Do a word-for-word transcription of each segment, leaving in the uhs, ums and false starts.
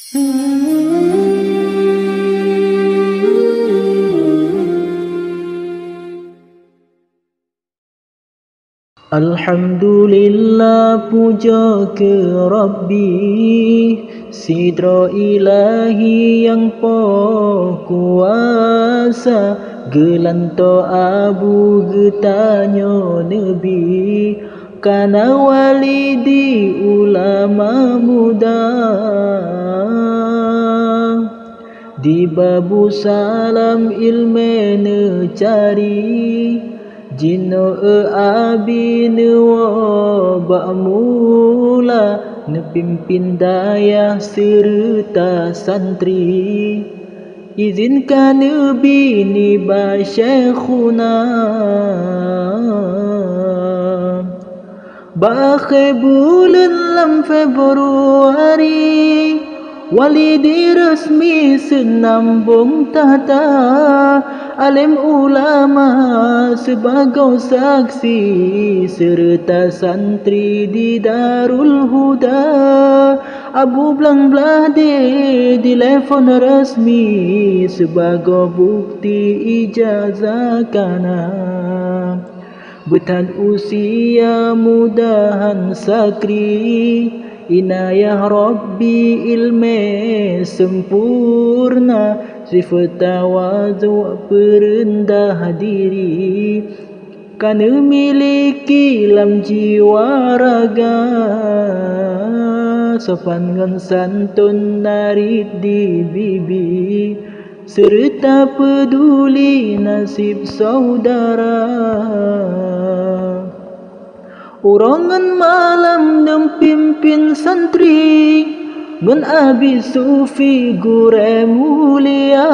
Alhamdulillah, pujoe keu Rabbi, sidroe Ilahi nyang po kuasa, geulantoe abu geutanyoe Neubi, kana walidi ulama muda. Di Babu Salam ileumèe neucari, jinoe abi neuwoe bak mula, neupimpin dayah seureuta santri. Izin ka neubi nibak Syaikhuna. Bak akhé buleuen lam Februari, Walidi resmi seunambong takhta, além ulama sibagoe saksi, seureuta santri di Darul Huda. Abu Blang Blahdé dileupon resmi, sibagoe bukti ijazah kana. Beuthat usia muda han sakri, inayah Rabbi ileumèe sempurna, sifeuet tawadhu' peureundah diri, ka neumiliki lam jiwa raga, sopan ngon santun narit di bibi, seureuta peuduli naseb syedara. Uroe ngon malam neupimpin santri, ngon Abi Sufi gurèe mulia,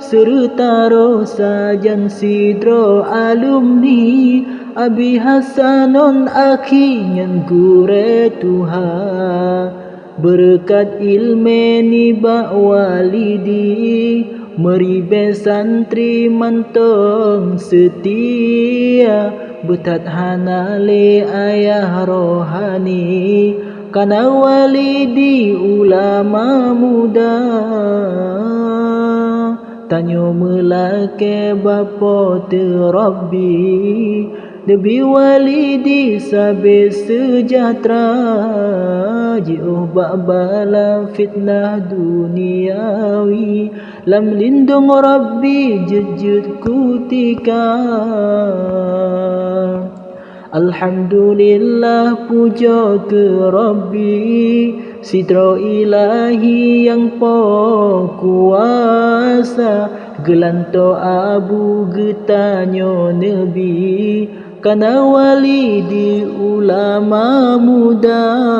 seureuta roh sajan sidroe alumni, Abi Hasan ngon akhi nyan gurèe tuha. Beureukat ileumèe nibak Walidi, meuribèe santri mantong seutia, beuthat hana lé ayah rohani, kana Walidi ulama muda. Tanyoe meulakèe bak Po teu Rabbi, Neubi Walidi sabé seujahteura, jiôh bak bala fitnah duniawi, lam lindong Rabbi jeuet-jeuet kutika. Alhamdulillah, pujoe keu Rabbi, sidroe Ilahi nyang po kuasa, geulantoe abu geutanyoe Neubi, kana Walidi ulama muda.